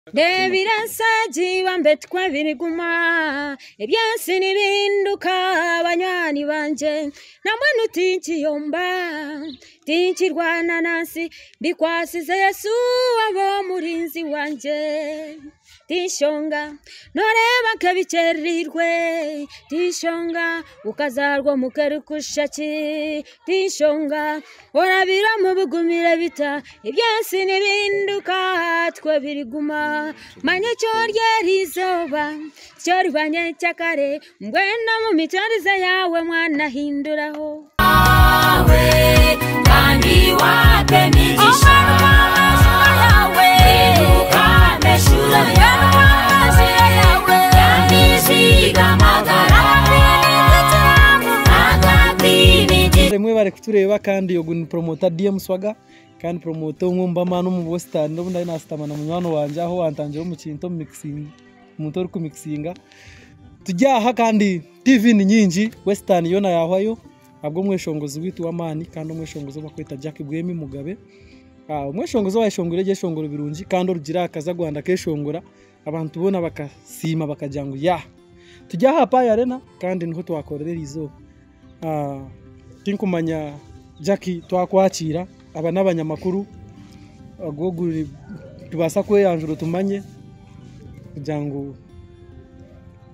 Ndeebire ensi egi bambe tikwo biriguma, eby'ensi nibihinduka banywani bangye, nambwenu tinkiyomba, tinkirwana na nsi, mbikwasize Yesu abe omurinzi wangye. Tinshonga nooreeba nk'ebikyereirwe, tinshonga okazaarwa omu ka erikushusha ki, tinshonga orabire omu bigumire bita, eby'ensi nibihinduka tikwo biriguma, manya eki ori eri izooba tikyo oriba nyenkyakare, mbwenu omu mitwarize yaawe mwana hinduraho. Mwebare kutureeba kandi ogu ni promoter DM Swaga kandi promoter omwe omu b'amaani omu Western obu nari nasitama na munywani wangye aho owantangira omu kintu omu mixing omuntu orikumikisinga turi aha kandi TV ni nyingi Western yoona yahwayo ahabw'omweshongozi waitu w'amaani kandi omweshongozi ou barikweta Jack Bwemi Mugabe. Omweshongozi owaayeshongwire ebyeshongoro birungi kandi orugire aha kaza Rwanda akeeshongora abantu boona bakasiima bakagira ngu yaa. Turi aha Pai Arena kandi niho twakorera eriizooba. Tinkumanya Jack twakwakiira aba n'abanyamakuru ogu oguri nitubaasa kweyanjura otumanye kugira ngu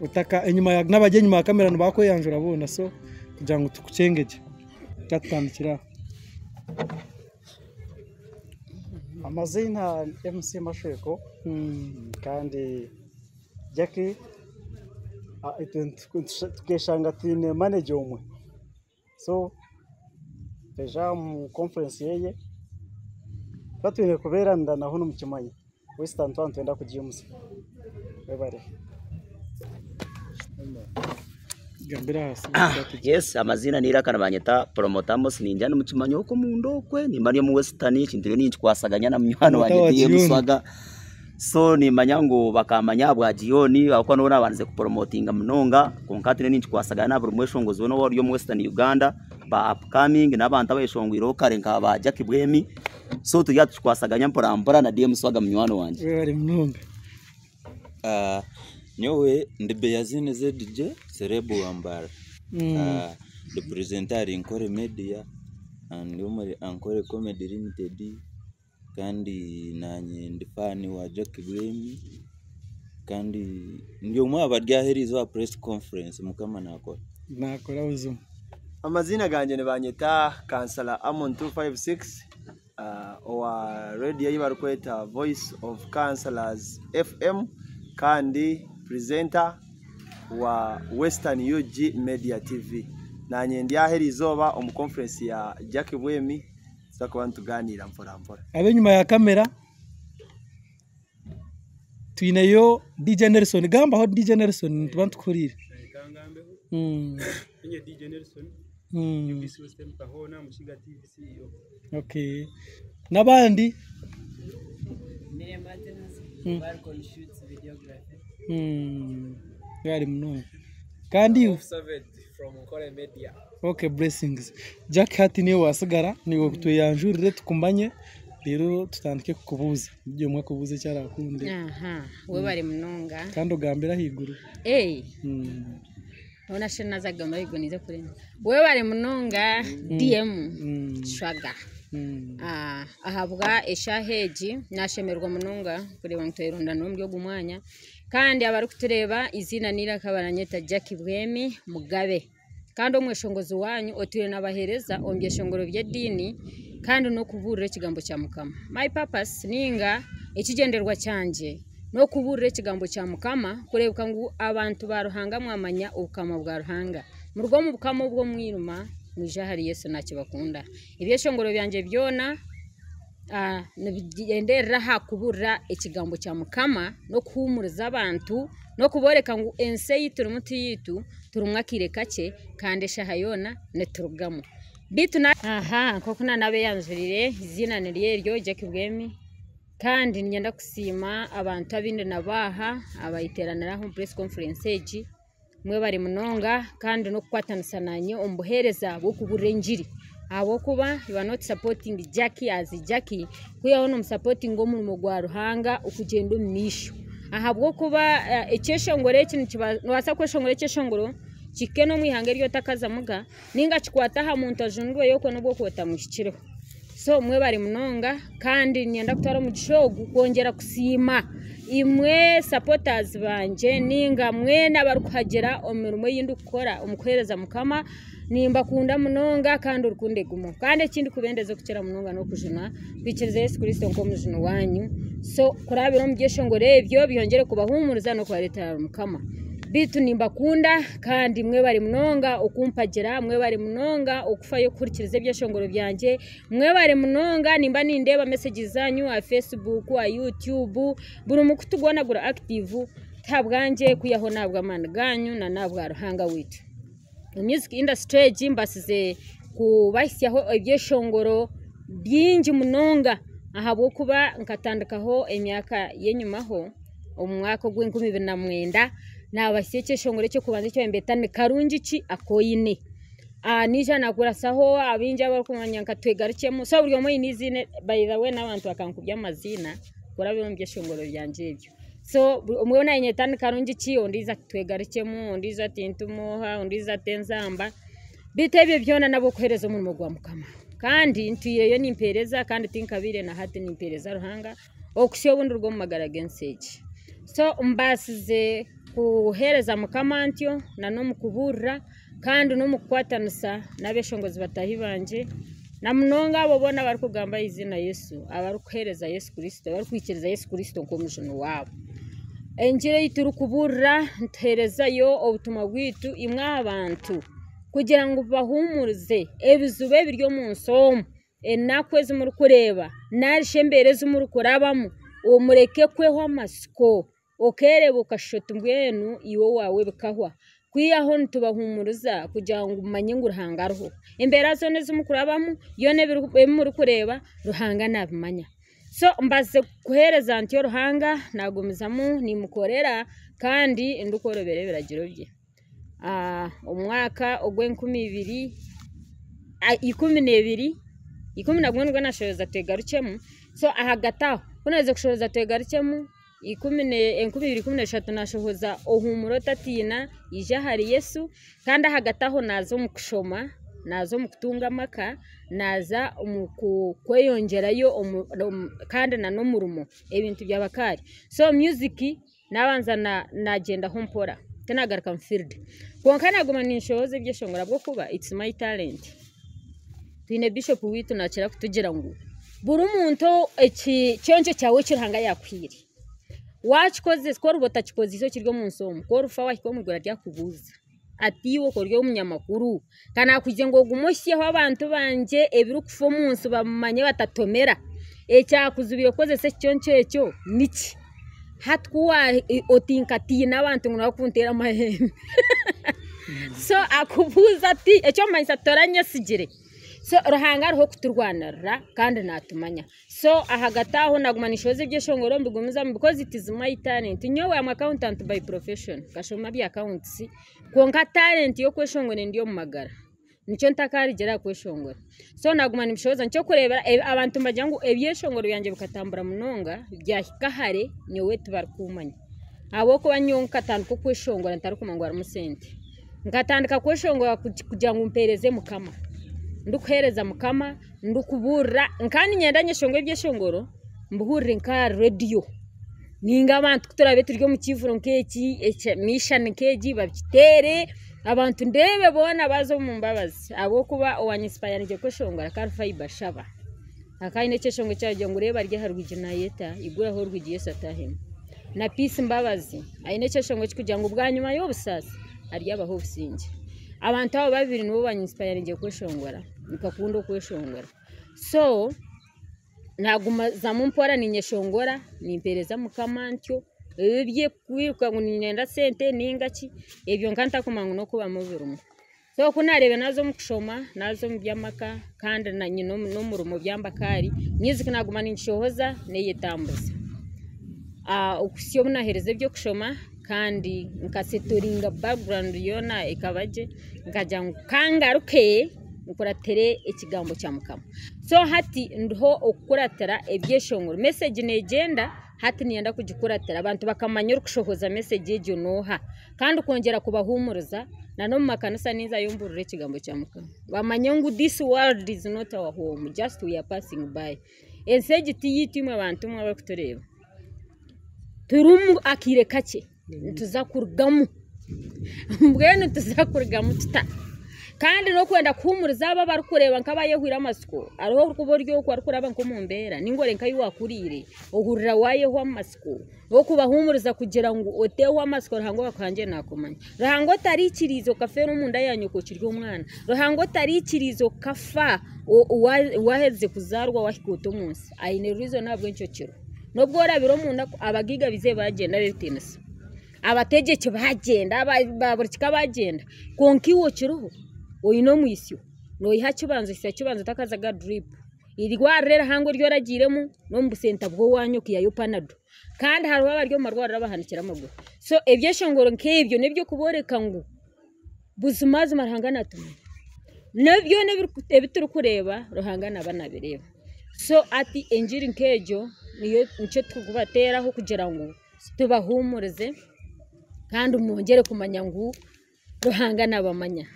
otaka enyima ya n'abari enyima ya kamera nibakweyanjura boona so kugira ngu tukukyenge gye. Reka tutandikire aho. Amaziina MC Mashweko kandi Jackie itwe tukeshanga twine manager omwe so twaija omu conference yeye tukaba twine kubeera naho nimukimanya Western twaba nitwenda kugiimutsya webare. Yes amaziina n'eiraka nibanyeta Promoter Amos ningira nimukimanya okwo omunda okwe nimba ndi omu Western ekintu ndiyo ninkikwasaganya na munywani wangye DM Swaga so nimanya ngu bakamanya ahabwa Gion ahabw'okuba niwe naabandize kuporomotinga munonga kwonka hati ndiyo ninkikwasaganya na buri mweshongozi weena ori omu Western Uganda ba upcoming n'abantu abeeshongwireho kare nka ba Jackie Bwemi so turi aha tukikwasaganya mpora mpora na DM Swaga munywani wangye. Webare munonga. Nyowe ndi Beyazini ZJ Celeb wa Mbarara. Ndi presenter ahari Nkore Media, ndi omuri Ankore Comedy Limited kandi naanye ndi fan wa Jackie Bwemi kandi ndi omwe aha bari aha eriizooba aha press conference Mukama naakora. Naakora buzima. Amaziina gangye nibanyeta Kansala Amon 256 owa rediyo ei barikweta Voice of Councillors FM kandi purezenta wa Western UG Media TV. Naanye ndi aha eriizooba omu conference ya Jackie Bwemi tuza kuba nitugaaniira mpora mpora. Ab'enyima ya kamera twineyo DJ Nelson. Gambaho DJ Nelson nituba nitukuhuriire. Ninye DJ Nelson, UBC Western Kahona, Mushiga TV CEO. Okay. N'abandi? Miriam Martins, Balcony Shoots Videography. Webare munonga. Kandi iwe? Saved from Nkore Media. Okay, blessings. Jack hati niiwe wasigara, niiwe tweyanjurire tukumanye reero tutandike kukubuuza. Buri omwe akubuuze eki arakunde. Aha, webare munonga. Kandi ogambire ahaiguru. Ee. Hoona shi naaza kugamba ahaiguru ninza kuremwa. Webare munonga DM Swaga. Ahabwa eshaaha egi nashemererwa munonga kureeba ngu twerundanira omuri ogu mwanya. Kandi abarikutureeba eiziina n'eiraka baranyeta Jackie Bwemi Mugabe. Kandi omweshongozi waanyu otwire nabaheereza omu byeshongoro by'ediini kandi n'okubuurira ekigambo kya Mukama. My purpose ninga ekigyendererwa kyangye n'okubuurira ekigambo kya Mukama kureebeka ngu abantu ba Ruhanga mwamanya obukama bwa Ruhanga. Muruge omu bukama obw'omwirima mwije ahari Yesu naakibakunda. Ebyeshongoro byangye byona nibigyenderera aha kubuurira ekigambo kya Mukama n'okuhuumuriza abantu n'okubooreka ngu ensi ei turimu ti yaitu, turimu akaire kakye kandi eshaaha yoona niturugamu. Beitu aha nk'oku naabeeyanjurire eiziina niryo eryo Jackie Bwemi kandi niinyenda kusiima abantu abu ndi nabo aha abayeteeranire aha omu press conference egi. Mwebare munonga kandi n'okukwatanisa naanye omu buheereza bw'okubuurira engiri. Ahabw'okuba you are not supporting Jackie as Jackie, kwihaho nomusapotinga omurimo gwa Ruhanga okugyenda omu maisho. Ahabw'okuba ekyeshongoro eki nobaasa kweshongora ekyeshongoro kihike n'omu ihanga eri otakazamuga ninga kikwate aha muntu ajunirweyo okwo n'obu okuba otamuhikireho. So mwebare munonga kandi niinyenda kutwara omugisha ogu kwongyera kusiima imwe supporters bangye ninga mwena abarikuhagira omu mirimo ei ndikukora omu kuheereza Mukama. Nimbakunda munonga kandi rukundo egumeho. Kandi ekindikubendeza okukira munonga n'okujunwa kwikiriza Yesu Kristo nk'omujuni wanyu. So kurabira omu byeshongoro ebyo byongyere kubahuumuriza n'okubareetera Mukama. Beitu nimbakunda kandi mwebare munonga okumpagira, mwebare munonga okufayo kuhurikiriza ebyeshongoro byangye, mwebare munonga nimba nindeeba mesegi zaanyu aha Facebook, aha YouTube, buri mukutu gwona guri active tihabwangye kwihaho n'ahabw'amaani gaanyu n'ahabwa Ruhanga waitu. Music industry egi mbaasize kubahitsyaho ebyeshongoro bingi munonga ahabw'okuba nkatandikaho emyaka y'enyimaho omu mwaka ogw'enkumi ibiri na mwenda naabahitsya ekyeshongoro eky'okubanza eki nibeeta ni karungi ki aku oine. Naija naakurasaho abaingi abarikumanya nka Twegarukyemu so buri omwe aine eiziina by the way n'abantu bakankubya amaziina kurabira omu byeshongoro byangye ebyo. So omwe nanyeta ni karungi ki, ondiijo ati twegarukyemu, ondiijo ati ntuma oha, ondiijo ati enzamba. Beitu ebyo byona n'ahabw'okuheereza omurimo gwa Mukama. Kandi ntwireyo nimpeereza kandi tinkabaire na hati nimpeereza Ruhanga okuhitsya obu ndiruga omu magara g'ensi egi. So mbaasize kuheereza Mukama ntyo na n'omu kubuurira kandi n'omu kukwatanisa n'abeeshongozi bataahi bangye na munonga abo boona abarikugamba aha iziina Yesu, abarikuheereza Yesu Kristo, abarikwikiriza Yesu Kristo nk'omujuni waabo. Engiri ei turikubuurira nituheerezayo obutumwa bwaitu imwe abantu kugira ngu bubahuumurize ebizibu ebiri omu nsi omu. Enaku ezi murikureeba nari shi embeera ezi murikurabamu mureke kwehwa amatsiko. Okeereeba okashusha oti mbwenu iwe owaawe bikahwa. Kwihaho nitubahuumuriza kugira ngu mumanye ngu Ruhanga ariho. Embeera zoona ezi murikurabamu, byona ebi murikureeba, Ruhanga naabimanya. So mbaasize kuheereza ntyo Ruhanga, naagumizamu niimukorera kandi ndikworobera ebiragiro bye. Omwaka ogw'enkumi ibiri 20, 11 nibwo naashoheza twegarukyemu, so ahagati aho ku naaherize kushohoza twegarukyemu, 2013 naashohoza ohuumura otatiina ija ahari Yesu, kandi ahagati aho naaza omu kushoma, naaza omu kutunga amaka, naaza omu kweyongyerayo kandi n'omurimo ebintu byaba kaari. So music Naabanza naagyendaho mpora, tinaagaruka mu field. Kwonka naaguma ninshohoza ebyeshongoro ahabw'okuba it's my talent. Twine Bishop waitu naakira kutugira ngu buri muntu ekiconco kyawe eki Ruhanga yaakuhaire, waakikozesa ku oriba otakikozeise okiri omu nsi omu, ku orifa waahika omu iguru aryakubuuza ati iwe ku ori omunyamakuru, ka naakugira ngu ogume ohitsyeho abantu bangye ebirikufa omu nsi bamanye batatomera, ekyakuzibiire kukozesa ekiconco ekyo niki? Hati ku otinkatiina abantu ngu nibakunteera amahembe so akubuuza ati eky'okumanyisa toranyesigire so Ruhanga ariho kuturwanirira kandi naatumanya so ahagati aho naaguma ninshohoza ebyeshongoro mbigumizamu because it is my talent nyowe am accountant by profession nkashoma ebya accounts kwonka talent y'okweshongora endi omu magara. Nikyo ntakarigira aha kweshongora. So naguma nimbishohoza nikyo orikureeba abantu nibagira ngu ebyeshongoro byangye bikatambura munonga byahika hare nyowe tibarikumanya. Ahabw'okuba nyowe nkatandika okweshongora ntarikumanya ngu harimu sente. Nkatandika kweshongora kugira ngu mpeereze Mukama. Ndikuheereza Mukama, ndikubuurira nkaba niinyenda nyeshongore ebyeshongoro mbihurire nk'aha rediyo. Ninga abantu ku turaabe turi omu kiivuro nk'eki, emishani nk'egi babiteere abantu ndeebe boona baaza omu mbabazi ahabw'okuba owanyinsipayaringire kweshongora akaba ari Faiba Shaba. Akaba aine ekyeshongoro eki arikugira ngu reeba ari aha rwigi naayeta, iguraho orwigi Yesu ataahemu. Na Peace Mbabazi aine ekyeshongoro ekirikugira ngu bwanyima y'obusaasi haryabaho obusingye. Abantu abo babiri nibo banyinsipayaringire kweshongora, nkakunda okweshongora. So. Naagumizamu mpora ninyeshongora nimpeereza Mukama ntyo, eby'okwiruka ngu niinyenda sente ninga ki, ebyo nkaba ntakumanya ngu n'okubamu birimu. So ku naareebire naaza omu kushoma, naaza omu by'amaka kandi nyine n'omurimo by'ambakaari, music naaguma ningishohoza neeyetambuza. Okuhitsya obu naaheerize eby'okushoma kandi nkasetoringa background yoona ekaba gye, nkagira ngu ka ngaruke. Nkuratere ekigambo kya Mukama. So hati ndiho okukuratira ebyeshongoro. Message negyenda, hati niinyenda kugikuratira abantu bakamanya orikushohoza message egyo nooha. Kandi kwongyera kubahuumuriza na n'omu makanisa ninzayo mbuurire ekigambo kya Mukama. Bamanye ngu this world is not our home, just we are passing by. Ensi egi ti yaitu imwe bantu mwe abarikutureeba. Turimu akaire kakye. Nituza kurugamu mbwenu nituza kurugamu tuta? Kandi n'okwenda kuhuumuriza abo abarikureeba nk'abayehwire amatsiko, hariho orikuba ori okwo arikuraba nk'omu mbeera nainga ori nk'ahu waakuriire ohurira waayehwa amatsiko, okubahuumuriza kugira ngu oteehwa amatsiko Ruhanga owaakuhangire naakumanya. Ruhanga otariikiriize okafeera omunda ya nyoko okiri omwana, Ruhanga otariikiriize okafa waaherize kuzaarwa waahika ota omu nsi, aine reason ahabw'enki okiriho. N'obu orabire omu naku, abagaiga baizire baagyenda ab'ebitiinisa, abategyeki baagyenda, aba buri kika baagyenda, kwonka iwe okiriho oine omwitsyo, noiha kibanza ohitsya kibanza otakazaga duripu. Eirwariro erihango eri oragiiremu n'omu busenta bw'owaanyu okaihayo panado. Kandi hariho abari omu marwariro abahanikire amaguru. So ebyeshongoro nk'ebyo n'eby'okubooreka ngu buzimazima Ruhanga naatumanya. Na byona ebi turikureeba Ruhanga naaba naabireeba. So hati engiri nk'egyo niyo nikyo turikubateeraho kugira ngu tubahuumurize kandi mwongyere kumanya ngu Ruhanga naabamanya.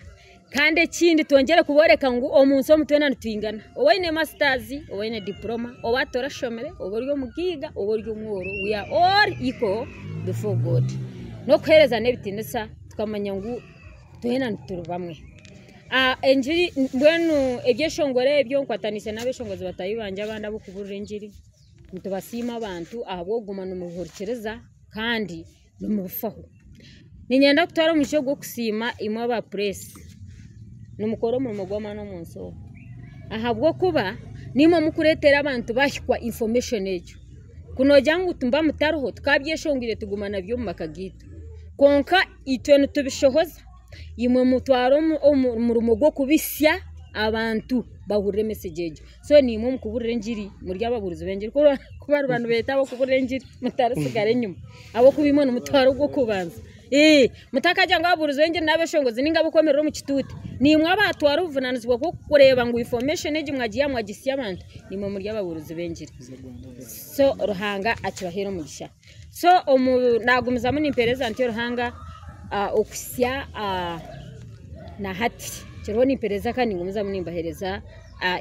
Kandi ekindi twongyere kubooreka ngu omu nsi omu twena nitwingana. Oba oine masitazi, oba oine diporoma, oba torashomire, oba ori omugaiga, oba ori omworo, we are all equal before God. N'okuheerezana ebitiinisa tukamanya ngu twena turi bamwe. Engiri mbwenu ebyeshongoro ebyo nkwataniise n'abeshongozi bataahi bangye abandi ab'okubuurira engiri, nitubasiima abantu ahabw'okuguma nimuhurikiriza kandi nimubifaho. Niinyenda kutwara omugisha ogu okusiima imwe aba pureesi, nimukora omurimo gw'amaani omu nsi omu ahabw'okuba niimwe murikureetera abantu bahikwa information egyo. Ku noogira ngu muba mutariho tukabyeshongwire tuguma nabyo omu maka gaitu. Kwonka itwe nitubishohoza, imwe mutware omurimo gw'okubitsya abantu bahurire emesegi egyo. So naimwe omu kuburira engiri muri ababuurizi b'engiri ku bariba nibeeta ab'okuburira engiri mutaritsigara enyima ahabw'okuba imwe nimutwara ogw'okubanza. Mutakagira ngu ababuurizi b'engiri n'abeshongozi nainga ab'okwemerera omu kituuti, naimwe abaatwara obuvunaanizibwa bw'okureeba ngu information egi mwagiiha mwagihitsya abantu, naimwe muri ababuurizi b'engiri. So Ruhanga akibaheere omugisha. So omu naagumizamu nimpeereza ntyo Ruhanga okuhitsya na hati. Kiriho nimpeereza kandi ningumizamu nimbaheereza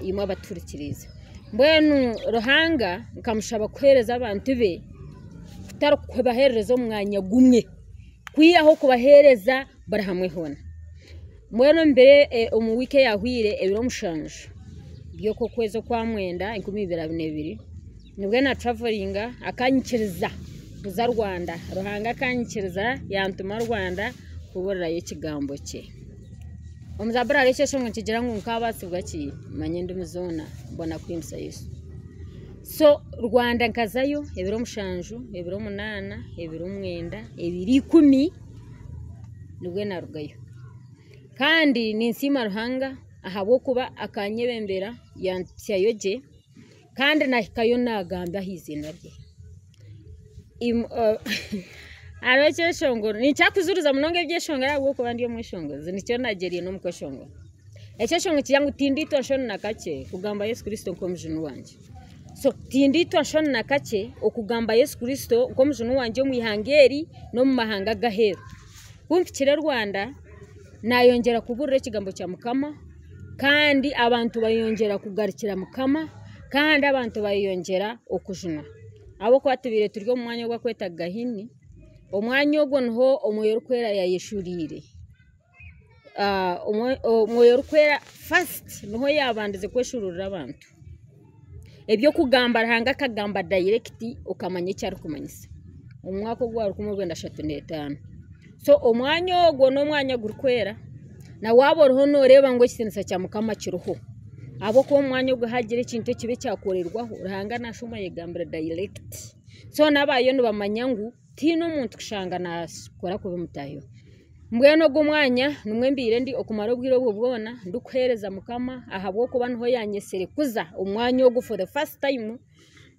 imwe abatuhurikiriize. Mbwenu Ruhanga nkamushaba kuheereza abantu be kutari kubaheereza omu mwanya gumwe, kwihaho kubaheereza buri hamwe hoona. Mbwenu omu biro omu wiiki eyaahwaire ebiro mushanju by'okwezi okwamwenda 2022, nibwo naaturavuringa akanyikiriza kuza Rwanda. Ruhanga akanyikiriza yantuma Rwanda kubuurirayo ekigambo kye. Omu Zaaburi hariho ekyeshongo nikigira ngu nkaabaasibwa ki manya endimi zoona mbona kuhimbisa Yesu. So Rwanda nkazayo ebiro mushanju, ebiro munaana, ebiro mwenda, ebiro ikumi nibwo naarugayo. Kandi ninsiima Ruhanga ahabw'okuba akanyebembera yampitsyayo gye kandi naahikayo naagamba aha iziina rye. Hariho ekyeshongoro, ninkira kujuriza munonga ebyeshongoro ahabw'okuba ndi omweshongozi nikyo nagyeriire n'omu kweshongora. Ekyeshongoro nikigira ngu tindiitwa nshoni na kakye kugamba Yesu Kristo nk'omujuni wangye. So tindiitwa nshoni na kakye okugamba Yesu Kristo nk'omujuni wangye omu ihanga eri n'omu mahanga ag'aheeru. Ku mpikire Rwanda naayongyera kubuurira ekigambo kya Mukama kandi abantu bayongyera kugarukira Mukama kandi abantu bayongyera okujunwa. Ahabw'okuba tubaire turi omu mwanya ogu barikweta Gahini, omwanya ogwo niho Omwoyo Orikwera yaayeshuriire. Omwoyo Orikwera fasiti niho yaabandize kweshururira abantu. Eby'okugamba Ruhanga akagamba dayirekiti okamanya eki arikumanyisa. Omu mwaka ogwa 1935. So omwanya ogwo n'omwanya gurikwera, na waaba oriho nooreeba ngu ekitiinisa kya Mukama kiriho. Ahabw'okuba omu mwanya ogwo haagira ekintu ekibi ekyakorerwaho, Ruhanga naashuuma ayegambira dayirekiti. So n'abaayo nibamanya ngu tihaine omuntu kushanga naakora kubi mutaahi we. Mbwenu ogwo omwanya nimwo mbaire ndi okumara obwire obwo bwona ndikuheereza Mukama ahabw'okuba niho yanyetsire kuza omu mwanya ogu for the first time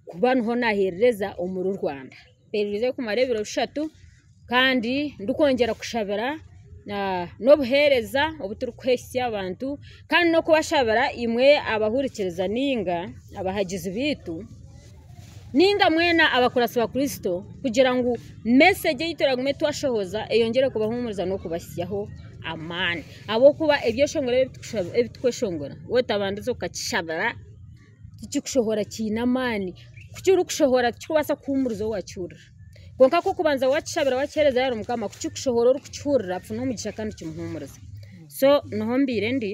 kuba niho naaheerereza omuri Rwanda. Mpeerize kumara ebiro bishatu kandi ndikwongyera kushabira N'obuheereza obu turikuhitsya abantu kandi n'okubashabira imwe abahurikiriza ninga abahagizi baitu ninga mwena abakuratsi ba Kristo kugira ngu message ei turagume twashohoza eyongyere kubahuumuriza n'okubahitsyaho amaani. Ahabw'okuba ebyeshongoro ebi turikweshongora waaba otabandize okakishabira tikikushohora kiine amaani. Ku kirikushohora tikikubaasa kuhuumuriza owaakihurira. Kwonka ku orikubanza waakishabira waakiheereza ahari Mukama, ku kirikushohora orikukihurira afuna omugisha kandi kimuhuumuriza. So niho mbaire ndi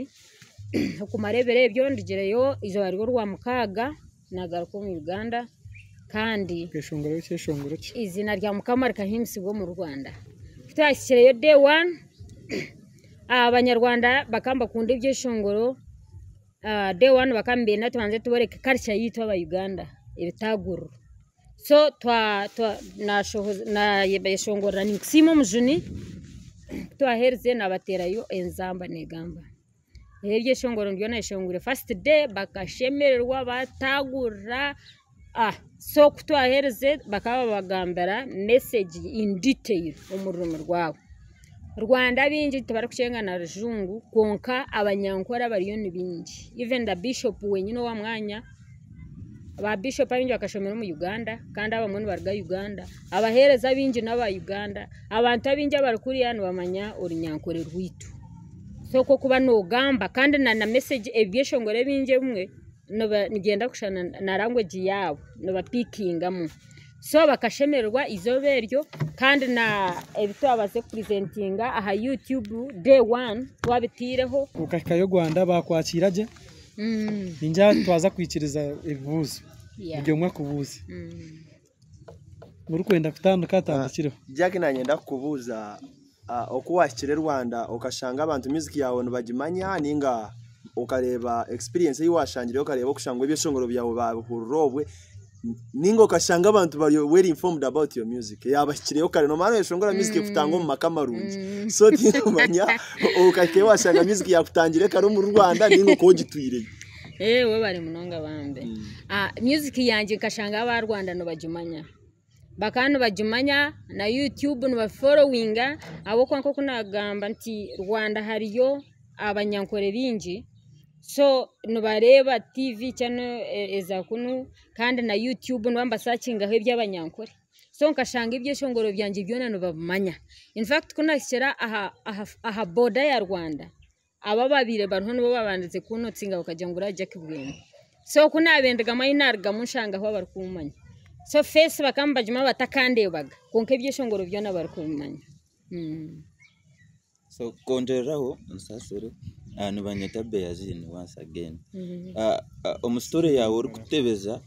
okumara ebiro ebyo ndugireyo eizooba ry'orwamukaaga naagaruka omu Uganda kandi Okeshongorayo kyeshongoro ki? eiziina rya Mukama rikahimbisibwa omu Rwanda. Ku twahikireyo day one, Abanyarwanda bakaba nibakunda ebyeshongoro. Day one bakaba nibenda tubanze tuboreke culture yaitu aba Uganda ebitaguriro. So nayeshongorera ninkusiima omujuni ku twaherize nabateerayo enzamba negamba. Reero ebyeshongoro nibyo nayeshongwire first day bakashemererwa batagurira so ku twaherize bakaba babagambira message in detail omu rurimi rwabo. Rwanda abaingi tibarikukyenga na rujungu kwonka abanyankore abariyo ni baingi. Even the bishop wenyine owa mwanya, ba bishop abaingi bakashomera omu Uganda kandi abamwe nibaruga Uganda, abaheereza abaingi n'aba Uganda, abantu abaingi abari kuriya nibamanya orunyankore rwaitu. So ku orikuba noogamba kandi na message ebyeshongoro ebingi ebimwe nibyenda kushushana na language yaabo nibapikingamu. So bakashemererwa eizooba eryo kandi na ebi twabaasize kupurizentinga aha YouTube day one twabitaireho. Okahikayo Rwanda baakwakiira gye? Ningira twaza kwikiriza ebibuuzo buri omwe akubuuze. Orikwenda kutandika atandikireho. Jack nanyenda kukubuuza oku wahikire Rwanda okashanga abantu music yaawe nibagimanya ninga okareeba experience ei washangireyo okareeba okushanga ebyeshongoro byawe babihurira obwe ninga okashanga abantu bari well informed about your music yabahikireyo kare nomara noyeshongora music ekutanga omu maka marungi so tinkumanya okahikayo washanga music yakutangire kare omuri Rwanda ninga okaba ogitwireyo. Webare munonga bambe. Music yangye nkashanga aba Rwanda nibagimanya. Bakaba nibagimanya na YouTube nibaforowinga ahabw'okuba nk'oku naagamba nti Rwanda hariyo abanyankore baingi so nibareeba TV channel eza kunu kandi na YouTube nibaba nibasakingaho eby'abanyankore. So nkashanga ebyeshongoro byangye byona nibabimanya. In fact ku naahikire aha boda ya Rwanda, abo ababaire bariho nibo baabandize kuunotsinga bakagira ngu uriya Jack Bwema. So ku naabendigamu ahi naarugamu nshangaho abarikuumanya. So face bakaba nibagimanya batakandeebaga kwonka ebyeshongoro byona barikubimanya. So kwongyereraho nsaasire nibanyeta Beyazin once again. Omu story yaawe orikutebeza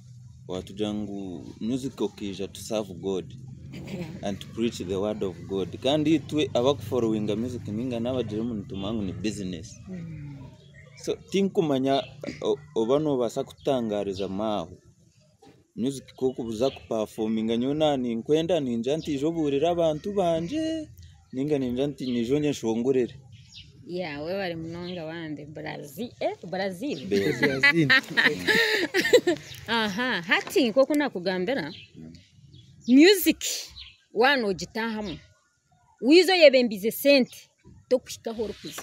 waatugira ngu music okaija to serve God and to preach the word of God kandi itwe abakuforowinga music ninga n'abagira ngu nitumanya ngu ni business. So tinkumanya oba noobaasa kututangaarizamu aho. Music ku orikuza kupafominga nyowe naaba ninkwenda ningira nti ija obuurire abantu bangye ninga ningira nti nyija onyeshongorere. Yeah, webare munonga bambi Brazil, eh, Brazil. Brazil. Aha, hati nk'oku nakugambira music waaba noogitaahamu wiiza oyebembize sente tokuhika ahu orikuza.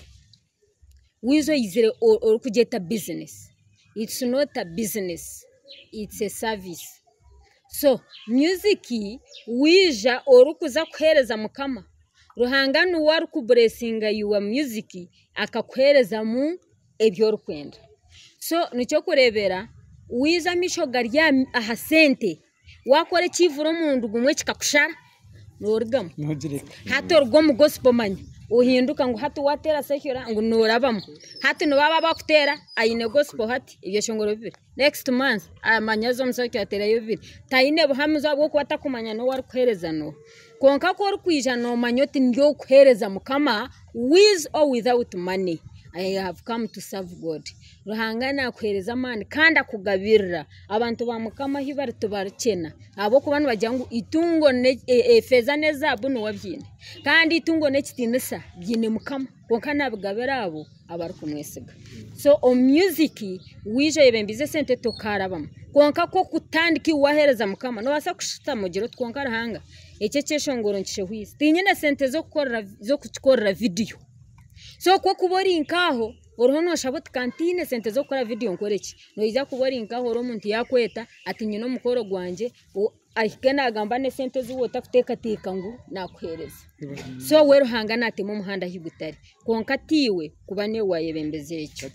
Wiiza oyizire orikugyeta business, it's not a business, it's a service. So music waija orikuza kuheereza Mukama, Ruhanga niwe arikuburesinga your music akakuheerezamu ebi orikwenda. So nikyo orikureebera waija amaisho gari aha sente, waakora ekiivuro omurundi gumwe kikakushara, noorugamu. Noogireka. Hati oruga omu gospel manya ohinduka ngu hati waateera secular ngu noorabamu. Hati nibaba abakuteera aine gospel hati ebyeshongoro bibiri. Next month amanya aza omu secular ateerayo bibiri. Taine buhamizo ahabw'okuba takumanya n'ou arikuheereza n'oha. Kwonka ku orikwija noomanya oti ndi ow'okuheereza Mukama with or without money. I have come to serve God. Ruhanga naakuheereza amaani kandi akugabirira. Abantu ba Mukama ahu bari tibarikyena ahabw'okuba nibagira ngu eitungo efeeza n'ezaabu niwe abiine kandi eitungo n'ekitiinisa biine Mukama kwonka naabigabira abo abarikumwesiga. So omu music waija oyebembize esente tokaarabamu kwonka ku orikutandika iwe waaheereza Mukama noobaasa kushutama ogire oti kwonka Ruhanga Eki ekyeshongoro nkishehwize. Tinyine sente z'okukorera z'okukikorera vidiyo. So ku okuba ori nk'aho, oriho nooshaba oti ka ntiine sente z'okukora vidiyo nkore ki? Noija kuba ori nk'aho ori omuntu yaakweta ati nyine omukoro gwangye, ahike naagamba n'esente ezi iwe otarikuteekateeka ngu naakuheereza. So we Ruhanga naatema omuhanda ahu gutari. Kwonka tiiwe kuba niiwe waayebembeza ekyo.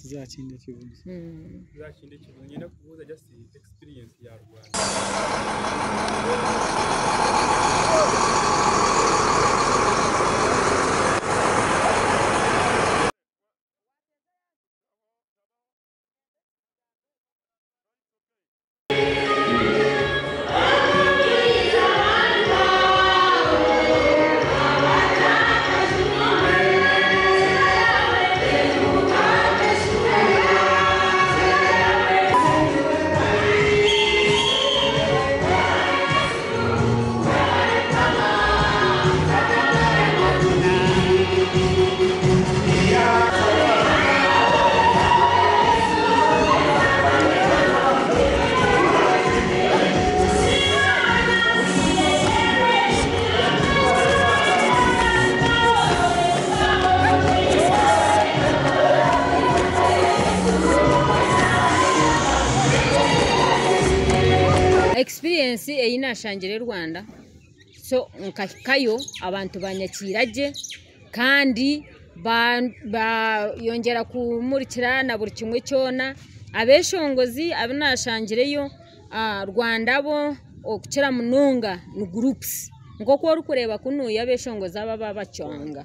Experience ei naashangire Rwanda so nkahikayo abantu banyakiira gye kandi bayongyera kumurikira na buri kimwe kyona. Abeshongozi abu naashangireyo Rwanda bo okukira munonga ni groups nk'oku orikureeba kunuya abeshongozi aba ababacwanga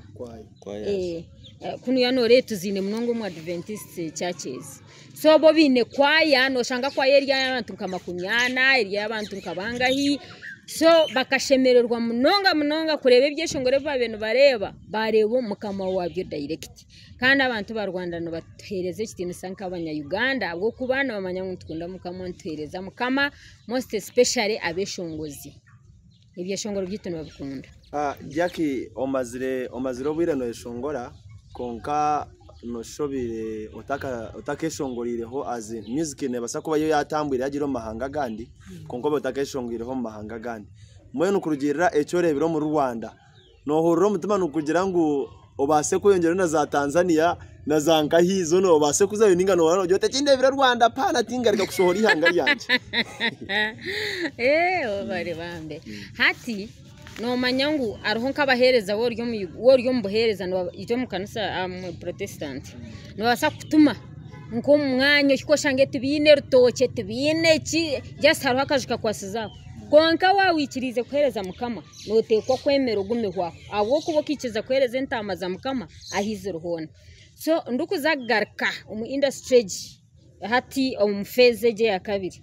kunuya nooreeba tuziine munonga omu Adventist churches. So bo baine kwaya nooshanga kwaya eri ey'abantu nka 40 eri ey'abantu nka bangahi so bakashemererwa munonga munonga kureeba ebyeshongoro ebi baabaire nibareeba baareeba mukama waabyo direct. Kandi abantu ba Rwanda nibatuheereza ekitiinisa nk'abanya Uganda ahabw'okuba nibamanya ngu nitukunda mukama nituheereza mukama most especially abeshongozi. Ebyeshongoro byaitu nibabikunda. Jackie omazire omazire obwire noyeshongora kwonka noshusha obaire otakeshongoriireho as in music nebaasa kuba yo yatambwire yagiire omu mahanga agandi kwonka obaire otakeshongoriireho omu mahanga agandi. Mbwenu kurugiirira eki oreebire omuri Rwanda, noohurira omutima nigukugira ngu obaase kweyongyerayo na za Tanzania na za nkahi zoona obaase kuzayo nainga noohurira noogira oti eki ndeebire Rwanda paana tingaruka kushohora eihanga ryangye. Webare bambe. Hati noomanya ngu hariho nk'abaheereza waaba ori omu buheereza itwe omu kanisa omu Protestant nibabaasa kukutuma nk'omu mwanya ohike oshange tibaine rutookye tibaine ki just hariho akaju kakwasize aho. Kwonka waaba oikiriize kuheereza Mukama nooteekwa kwemera ogumeho aho ahabw'okuba okaikiriza kuheereza entaama za Mukama ahu ziri hoona. So ndikuza kugaruka omu industry egi hati omu phase egi eya kabiri,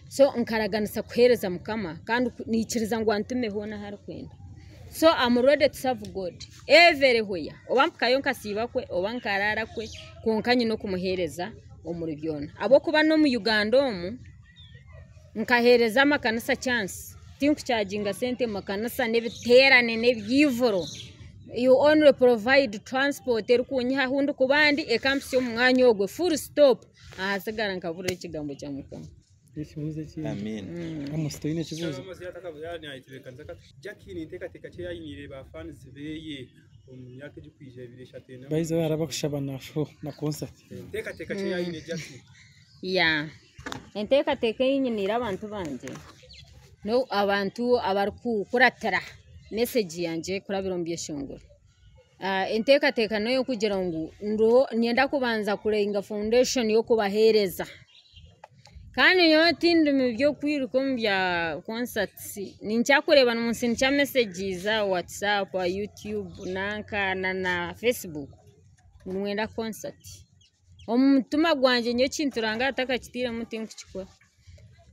so nkaraganisa kuheereza Mukama kandi naikiriza ngu antume hoona ahu arikwenda. So am ready to serve God everywhere oba mpikayo nkasiiba kwe oba nkaraara kwe kwonka nyine okumuheereza omuri byona ahabw'okuba n'omu Uganda omu, Nkaheereza amakanisa chance, tinkukyaginga sente mumakanisa n'ebiteerane n'ebyivuro, you only provide transport erikunyiha ahu ndikuba ndi ekampitsya omu mwanya ogwo full stop, ahasigara nkaburira ekigambo kya Mukama. Ekibuuzo ekindi. Amiina. Amos toine ekibuuzo? Jackie ninteekateeka ki ei ainiire ba fans beye omu myaka erikwija ebiri eshatu ena? By the way hariho abakushaba na show na concert. Enteekateeka ki ei aine Jackie? Yeah. Enteekateeka ei nyiniire abantu bangye n'abantu abarikukuratira mesegi yangye kurabira omu byeshongoro. Enteekateeka n'ey'okugira ngu niinyenda kubanza kurenga foundation y'okubaheereza. Kandi nyowe tindi mu by'okwiruka omu bya concerts, ninkyakureeba nimunsindikira messages aha WhatsApp, aha YouTube nanka na Facebook ngu nimwenda concert. Omu mutima gwangye nyowe ekintu Ruhanga atakakitairemu tinkukikora.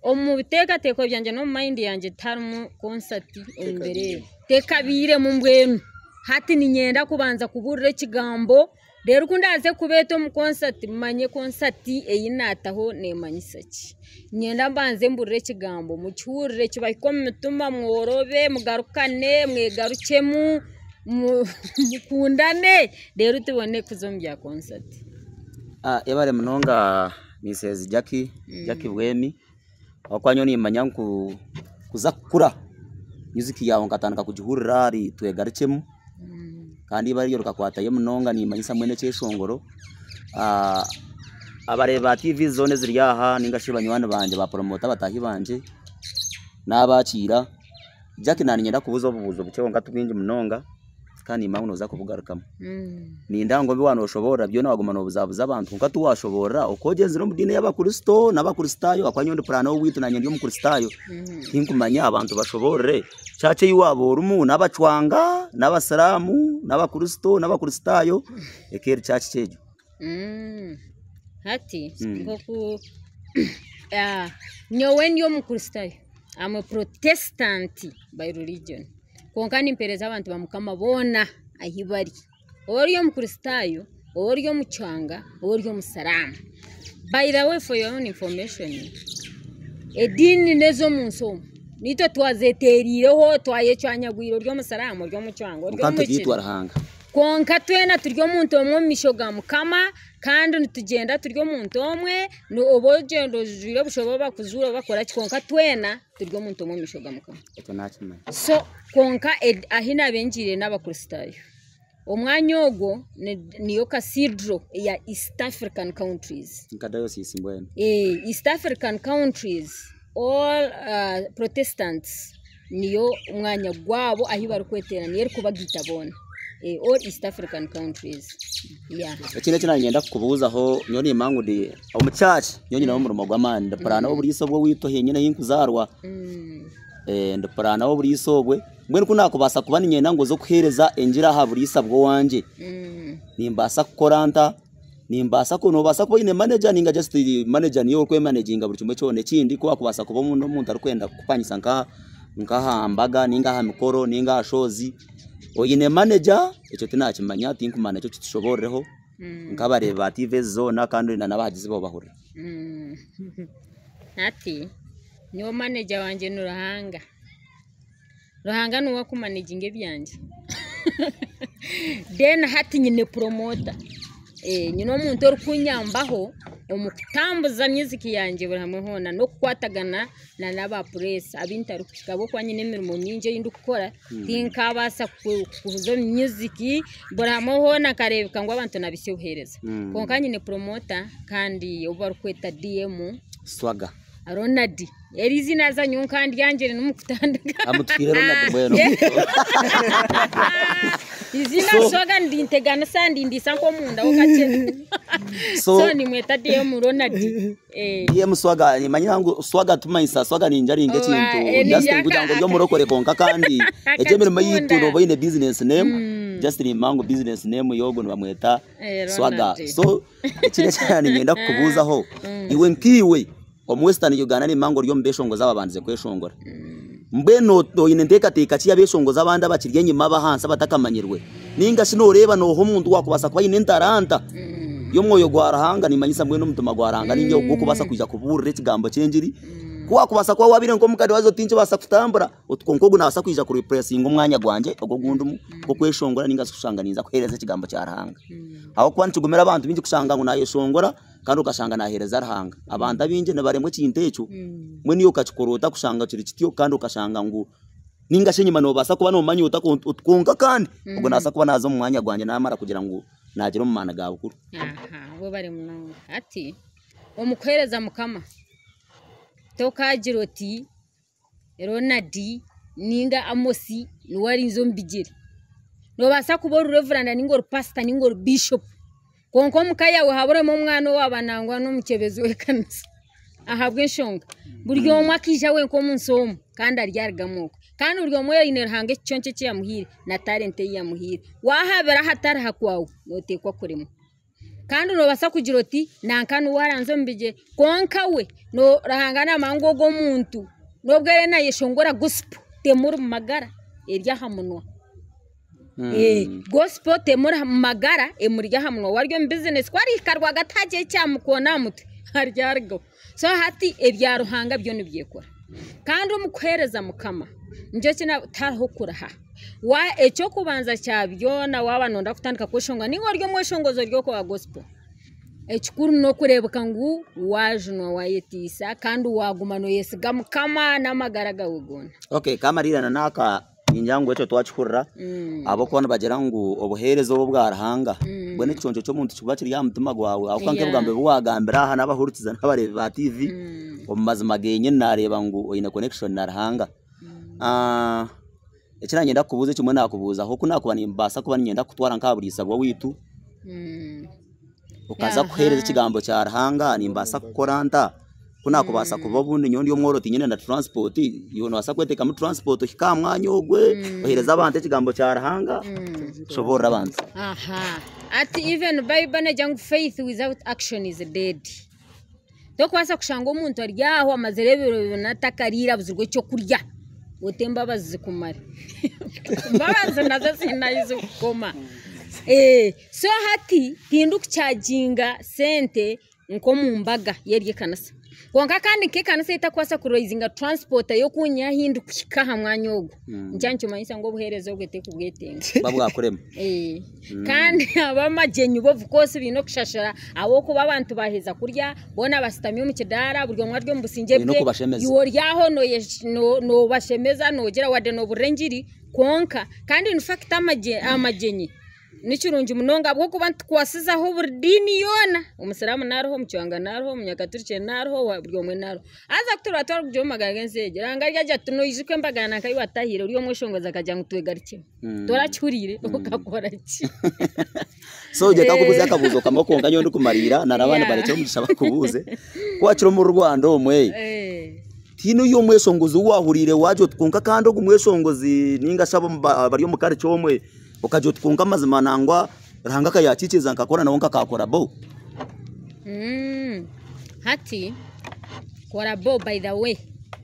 Omu biteekateeko byangye n'omu mayindi yangye tiharimu konsati omu biro ebi. Tekabairemu mbwenu. Hati niinyenda kubanza kubuurira ekigambo, reero ku ndaaze kubeeta omu konsati manye konsati ei naataho neemanyisa ki. Niinyenda mbanze mbuurire ekigambo mukihurire kibahike omu mitima mworobe, mugarukane, mwegarukyemu. Mukundane reero tubone kuza omu bya konsati. Yebare munonga Mrs Jackie, Jackie Bwemi, ahabw'okuba nyowe nimanya ngu kuza kukura Music yaawe nkatandika kugihurira ahari Twegarukyemu kandi eibara eryo rikakwatayo munonga nimanyisa mbwenu ekyeshongoro. Abareebi ba TV zoona eziri aha ninga shi banywani bangye ba promoter bataahi bangye naabakiira. Jack naanye niinyenda kukubuuza obubuuzo bukye kwonka ti bwingi munonga kandi niimanya ngu nooza kubugarukamu. Ninda ngu ebi waaba nooshoboorora byona waaguma noobuzabuza abantu kwonka tiwaashoboorora oku ogyenzire omu diini ey'Abakristo n'Abakristaayo ahakuba nyowe ndi puraana owaitu naanye ndi Omukristaayo tinkumanya abantu bashoboorore church ei waaba orimu n'abacwanga, n'abasiraamu, n'Abakristo, n'Abakristaayo eka eri church ki egyo? Hati nk'oku nyowe ndi Omukristaayo I'm a protestant by religion. Kwonka nimpeereza abantu ba Mukama boona ahi bari. Oba ori Omukristaayo, oba ori Omucwanga, oba ori Omusiraamu. By the way for your own information, ediini n'ez'omu nsi omu, naitwe twazeteeriireho twayecwanyagwire ori Omusiraamu, ori Omucwanga, ori Kwonka Omuki. nitugiitwa Ruhanga. Kwonka twena turi omuntu omwe omu maisho ga Mukama, kandi nitugyenda turi omuntu omwe, oba ogyenda ojwaire busha oba bakujuura oba bakora ki, kwonka twena turi omuntu omwe omu maisho ga Mukama. Ekyo naakimanya. So kwonka ahi naabaire ngiire n'Abakristaayo, omwanya ogwo niyo Cathedral eya East African countries. Nka dayosiisi mbwenu. East African countries all Protestants niyo mwanya gwabo ahi barikweteera niyo erikubagaita boona. All East African countries. Yeah. Ekindi eki naanyenda kukubuuzaho nyowe nimanya ngu ndi omu church nyowe nyinemu omurimo gw'amaani ndi puraana w'oburiisa obw'owaitu henyine ahi nkuzaarwa ndi puraana w'oburiisa obwe mbwenu ku naakubaasa kuba niinyenda ngu oze kuheereza engiri aha buriisa bw'owangye nimbaasa kukora nta? Nimbaasa ku noobaasa kuba oine manager ninga just manager niiwe orikwemanaginga buri kimwe kyona. Ekindi ku waakubaasa kuba omuntu arikwenda kukupangisa nka nk'aha mbaga ninga aha mikoro ninga aha shows oine manager ekyo tinakimanya tinkumanya nakyo kitushoboororeho nk'abareebi ba TV ezi zoona kandi na n'abahagizi baawe bahurire. Hati nyowe manager wangye ni Ruhanga. Ruhanga niwe akumanaginga ebyangye. Then hati nyine promoter. Nyine omuntu orikunyambaho omu kutambuza music yangye buri hamwe hoona n'okukwatagana na n'aba press abu ntarikuhika ahabw'okuba nyine emirimo mingi ei ndikukora tinkabaasa kuza omu music buri hamwe hoona nkareebeka ngu abantu nabitsya obuheereza. Kwonka nyine promoter kandi ou barikweta DM. Swaga. Ronald. Eri izina haza nyowe nkandyangire n'omukutandika. Amutwire Ronald mbwenu. Izina So- Swaga ndinteganisa ndindisa nk'omunda ho kakye. So- So nimweta DM Ronald. Eh. DM Swaga nimanyira ngu Swaga tumanyisa Swaga ninja ringa Owa, ekintu eh, just ninja nkugira ngu aka- ori omurokore konka kandi egyo emirimo yitu Akakikunda. noba oyine business name just nimanya ngu business name yogu nibamweta Eh, Swaga Ronald. so ekindi eki niinyenda kukubuuzaho iwe nk'iwe omu Western Uganda nimanya ngu ori omu beshongozi ababandize kweshongora mbwenu oine nteekateeka ki y'abeshongozi abandi abakiri enyima ab'ahansi abatakamanyirwe ninga shi nooreeba nooha omuntu owaakubaasa kuba aine entaranta y'omwoyo gwa Ruhanga nimanyisa mbwenu omutima gwa Ruhanga ninga ogw'okubaasa kwija kubuurira ekigambo ky'engiri ku waakubaasa kuba waabaire nk'omukade waaza oti tinkibaasa kutambura oti kwonka ogu naabaasa kwija kurepuresinga omwanya gwangye ogu ogundimu gw'okweshongora ninga shi kushanga ninza kuheereza ekigambo kya Ruhanga. Ahabw'okuba nikigumira abantu baingi kushanga ngu naayeshongora kandi okashanga naaheereza Ruhanga. Abantu abaingi nibaremwa ekintu ekyo, mbwenu iwe okakikora ota kushanga kiri kityo kandi okashanga ngu ninga shi enyima noobaasa kuba noomanya ota kwonka kandi ogwo naabaasa kuba naaza omu mwanya gwangye naamara kugira ngu naagira omu maani ga bukuru. Aha, webare munonga. Hati omu kuheereza Mukama, tokaagira oti Ronald ninga Amosi niwe arinza omu bigyere. Noobaasa kuba ori revuranda ninga ori pasita ninga ori bishopu kwonka omu ka yaawe haburemu omwana owaaba nangwa n'omukyebezi w'ekanisa ahabw'enshonga buri omwe akaija wenka omu nsi omu kandi aryarugamu okwe. Kandi buri omwe aine Ruhanga ekiconco eki yamuhaire na talenta ei yamuhaire. Waahabira ahatari ha kwawe nooteekwa kuremwa. Kandi noobaasa kugira oti nanka niwe aranza omu bigyere kwonka we Ruhanga naamanya ngu ogwo omuntu n'obu ariyo naayeshongora gospel temuri mu magara eri aha munwa. Gospel temuri mu magara emuri aha munwa. Waaba ori omu bizinesi ku arihika rwagati hagira ekyamukoona aha mutwe aryarugaho. So hati ebya Ruhanga byo nibyekora. Kandi omu kuheereza Mukama nikyo eki tihariho kuraha. Eky'okubanza kya byona waaba nooyenda kutandika kweshongora ninga ori omweshongozi ori okwa gospel. Ekikuru n'okureebeka ngu waajunwa waayetiisa kandi waaguma nooyesiga Mukama n'amagara gaawe goona. Okay, kamariirana n'aka ningira ngu ekyo twakihurira ahabw'okuba nibagira ngu obuheereza obu obwa Ruhanga mbwenu ekiconco ky'omuntu kikuba kiri aha mutima gwawe ahabw'okuba nk'ebigambo ebi waagambire aha n'abahurikiza n'abareebi ba TV omu mazima genyini naareeba ngu oine connection na Ruhanga. Eki nanyenda kukubuuza ekimwe nakubuuza aho ku nakuba nimbaasa kuba niinyenda kukutwara nk'aha buriisa bw'owaitu okaza kuheereza ekigambo kya Ruhanga nimbaasa kukora nta? Ku nakubaasa kuba obundi nyowe ndi omworo tinyine na transport, iwe nobaasa kwetekamu transport ohike aha mwanya ogwe oheereze abantu ekigambo kya Ruhanga? Shoboorora abantu. Aha. Ati even Bible negira ngu faith without action is dead. Tokubaasa kushanga omuntu ari aho amazire ebiro bina atakariire abuzirwe ekyokurya oti embabazi zikumare. Embabazi nazo ziine ahu zirikukoma. So hati tindikukyaginga sente nk'omu mbaga y'eri ekanisa. Kwonka kandi nk'ekanisa etakubaasa kuraizinga transport y'okunyiha ahu ndikuhika aha mwanya ogwo, nikyo nikimanyisa ngu obuheereza obwo tikubwetenga. Buba bwakurema. Kandi ab'amagyenyi bo of course baine okushashura ahabw'okuba abantu baaheza kurya boona bashutami omu kidaara buri omwe ari omu busingye Oine bwe okubashemeza. iwe ori aho noobashemeza noogira wadde nooburira engiri kwonka kandi in fact amagyenyi ni kirungi munonga ahabw'okuba nitukwasizaho buri diini yoona omusiraamu nariho omucwanga nariho omunyakaturikye nariho buri omwe nariho haza ku turaba twarikugira omu magara g'ensi egi Ruhanga aryagira ati noijuka embagana nka ei waatahire ori omweshongozi akagira ngu twegarukye. Torakihuriire okakora ki? So ogye kakubuuza akabuuzo kamwe konka nyowe ndikumariira na n'abandi barekye omugisha bakubuuze. Ku wakira omu Rwanda omwe, tihaine oyi omweshongozi ou waahuriire waagira oti kwonka kandi ogu mweshongozi nainga shi abari omu culture omwe okagira oti kwonka amazima nangwa Ruhanga akayakiikiriza nkakora nawe nkakakora bo. Hati korabo by the way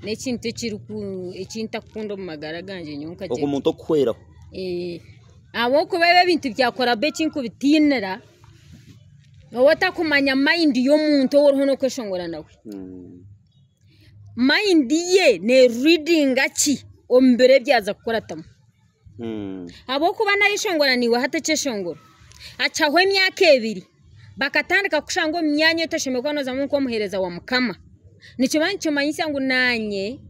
n'ekintu ekiriku eki ntakukunda omu magara gangye nyowe nkagira. Ogwo muntu okuhweraho. Ahabw'okuba ebi ebintu bya korabo eki nkubitiinira, nooba otakumanya mayindi y'omuntu ou oriho n'okweshongora nawe. Mayindi ye neeriidinga ki omu biro ebi yaaza kukuratamu. Ahabw'okuba naayeshongora naiwe hati ekyeshongoro akihwaho emyaka ebiri bakatandika kukushanga omu myanya ei otashemereire kuba noozamu nk'omuheereza wa Mukama, nikiba nikimanyisa ngu naanye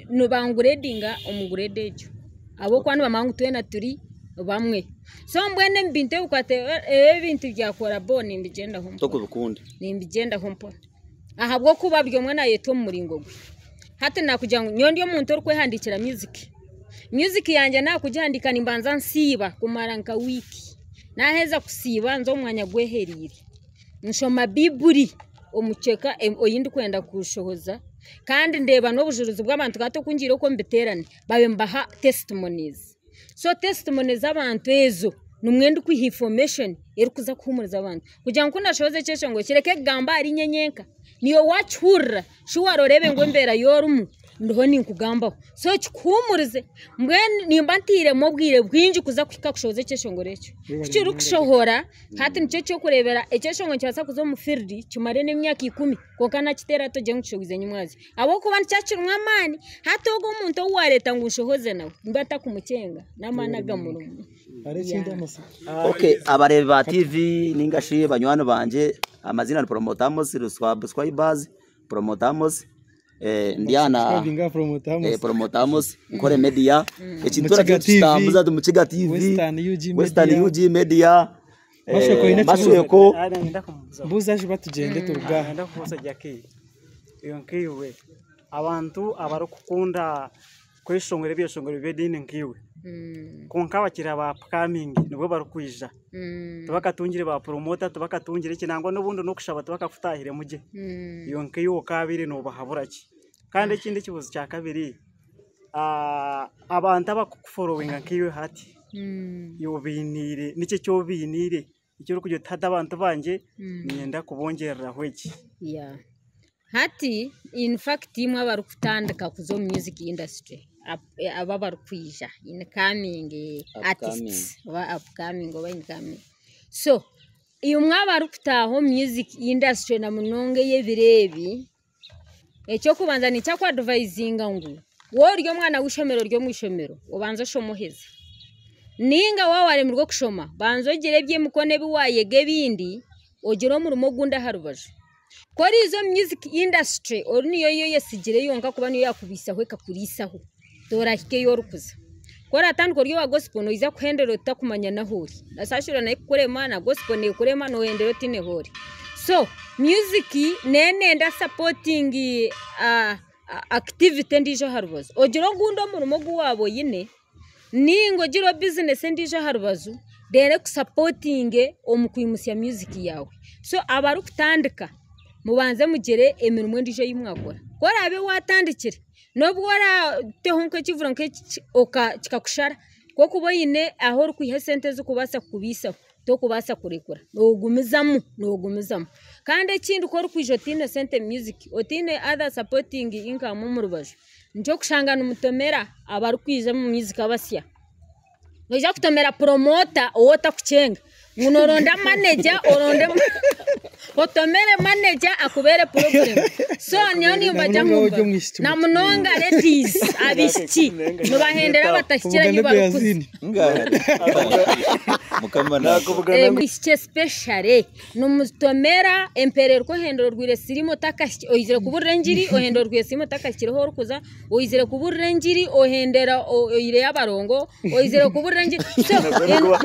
nibangureedinga omu gureedi egyo ahabw'okuba nibamanya ngu twena turi bamwe. So mbwenu omu bintu ebintu bya korabo nimbigyendaho mpora. Tokubikunda? Nimbigyendaho mpora ahabw'okuba buri omwe naayetwa omu muringo gwe. Hati naakugira ngu nyowe ndi omuntu orikwehandiikira music. Music yangye naakugihandiika nimbanza nsiiba kumara nka wiiki. Naaheza kusiiba nza omu mwanya gwehereire, nshoma Baiburi omukyeka ei ndikwenda kushohoza kandi ndeeba n'obujurizi bw'abantu hati oku ngiire okwo omu biteerane babaire nibaha testimonies. So testimony z'abantu ezo nimwo ndikwiha information erikuza kuhuumuriza abantu kugira ngu ku naashohoza ekyeshongoro kireke kugamba ahari inye nyenka, naiwe waakihurira shi waroreebe ngu embeera ei orimu ndiho ninkugambaho so kikuhuumurize mbwenu nimba ntairemu obwire bwingi kuza kuhika kushohoza ekyeshongoro ekyo. Ku kirikushohora hati nikyo ky'okureebera ekyeshongoro nikibaasa kuza omu field kimare n'emyaka ikumi kwonka nakiteera hati ogire ngu kishohoize nyimwazyo ahabw'okuba nikyo kirimu amaani hati ogwo omuntu ou waareeta ngu nshohoze nawe nimba ntakumucenga n'amaani agamurimu. Okay, abareebi ba TV ninga shi banywani bangye amaziina ni Promoter Amos subscribers Promoter Amos ndi aha na Promoter Amos Nkore Media ekintu Mukiga TV, tukitambuza Mukiga TV Western UG Western Media. UG Media Mashweko oine ekibuuzo? Mashweko Nenda kumubuuza. Mbuuza juba tugyende turuge aha. Nenda kubuuza Jackie, iwe nkaiwe abantu abarikukunda kweshongora ebyeshongoro by'ediini nkaiwe kwonka abakira ba upcoming nibwo barikwija tibakatungire ba promoter tibakatungire ki nangwa n'obundi n'okushaba tibakakutahiremu gye iwe nkaiwe okaabaire noobahabura ki? Kandi ekindi ekibuuzo kya kabiri abantu abakukuforowinga nkaiwe hati iwe obainiire niki eki obainiire eki orikugira oti hati abantu bangye niinyenda kubongyereraho eki? Hati in fact imwe abarikutandika kuza omu music industry aba abarikwija incoming artists oba upcoming oba incoming so imwe abarikutaaha omu music industry na munonga ey'ebiro ebi, eky'okubanza ninkyakuadivayizinga ngu waaba ori omwana w'eishomero ori omu ishomero obanze oshome oheze, ninga waaba waremirwe kushoma banza ogire eby'emikono ebi waayega ebindi. Ogire omurimo ogundi aha rubaju. Ku oriiza omu music industry ori niyo ei oyesigire yonka kuba niyo yaakubaisaho ekakuriisaho, torahika ei orikuza. Ku oratandika ori owa gospel noija kuhendera otakumanya n'ahu ori. Na sashura nayo ekukurema na gospel neekurema noohendera otiine ahu ori. So music nenenda supporting activity endiijo aha rubaju. Ogire ogundi omurimo ogu waaba oine Ninga ogire bizinesi endiijo aha rubaju reero ekusapotinge omu kwimutsya music yaawe. So abarikutandika mubanze mugire emirimo endiijo ei mwakora. Ku oraabe waatandikire n'obu oraateho nk'ekivuro nk'eki kikakushara ku orikuba oine ahu orikwiha esente ezirikubaasa kukubaisaho torikubaasa kurekura noogumizamu noogumizamu. Kandi ekindi ku orikwija otaine sente omu music otaine other supporting income omu rubaju, Nikyo orikushanga nimutomera abarikwija omu music abasya. Noija kutomera puromota ou otarikukyenga ngu nooronda maneja oronde otomere maneja akubeere purobulemu. So nyowe nimbagira ngu na munonga ladies abaishiki nibahendera abatahikire ahu barikuza. Omwishiki especially. Nimutomera empereruka ohenda orwaire siriimu otakahikire, oizire kuburira engiri ohenda orwaire siriimu otakahikire ahu orikuza, oizire kuburira engiri ohendera oihireyo abarongo, oizire kuburira engiri so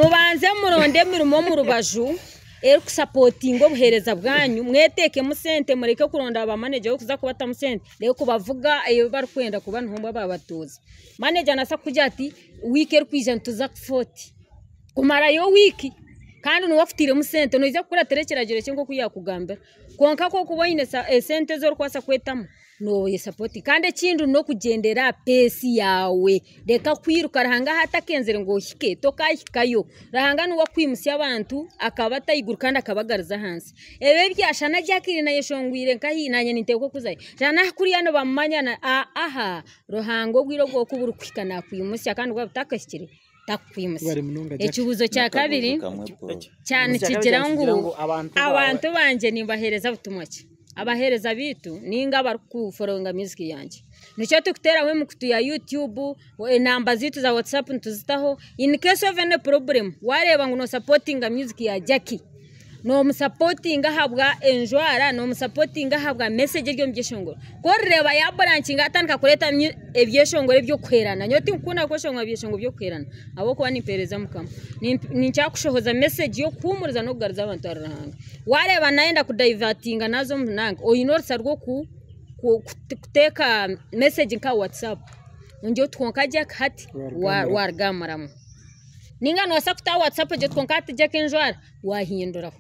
mubanze muronde emirimo omu rubaju erikusapotinga obuheereza bwanyu, mweteekemu sente mureke kuronda ba maneja b'okuza kubatamu sente reero kubavuga ebi barikwenda kuba niho babatuuza. Maneja naabaasa kukugira ati wiiki erikwija nituza Fort. Kumarayo wiiki kandi niwe akutairemu sente noija kukuratira ekiragiro kye nk'oku yaakugambira. Kwonka ku orikuba oine esente ezi orikubaasa kwetamu, nooyesapotinga. Kandi ekindi n'okugyendera aha peesi yaawe, reka kwiruka Ruhanga ahu atakenzire ngu ohike, tokaahikayo. Ruhanga niwe akwimutsya abantu akabata ahaiguru kandi akabagaruza ahansi. Ebi ebyashana Jacqueline ayeshongwire nkahi naanye ninteekwa kuzayo, shana kuriya nibamumanya, aaha Ruhanga obwire obwo ku burikuhika naakwimutsya kandi bwaba butakahikire. takukwimutsya. Webare munonga Jackie. Ekibuuzo kya kabiri Kamwe po. kya nikigira ngu abantu bangye nimbaheereza butumwa ki? Abaheereza baitu ninga abarikuforowinga music yangye. Nikyo turikuteeraho emikutu ya YouTube, enamba zaitu za WhatsApp nituzitaho in case of any problem waareeba ngu noosapotinga music ya Jackie, Nomusapotinga ahabwa enjwara, nomusapotinga ahabwa message eri omu byeshongoro. Ku orireeba yaburankinga yatandika kureeta ebyeshongoro eby'okuherana, nyowe tinkukunda kweshongora byeshongoro by'okuherana ahabw'okuba nimpeereza Mukama. Ninkira kushohoza message y'okuhuumuriza n'okugaruza abantu ahari Ruhanga. Waareeba nayenda kudayivatinga naaza omu nanka, oine orusa rw'okuteeka message nka WhatsApp ongire oti kwonka Jack hati waruga aha muramwa. Ninga noobaasa kuta aha WhatsApp ogire oti kwonka hati Jack enjwara. Waahinduraho.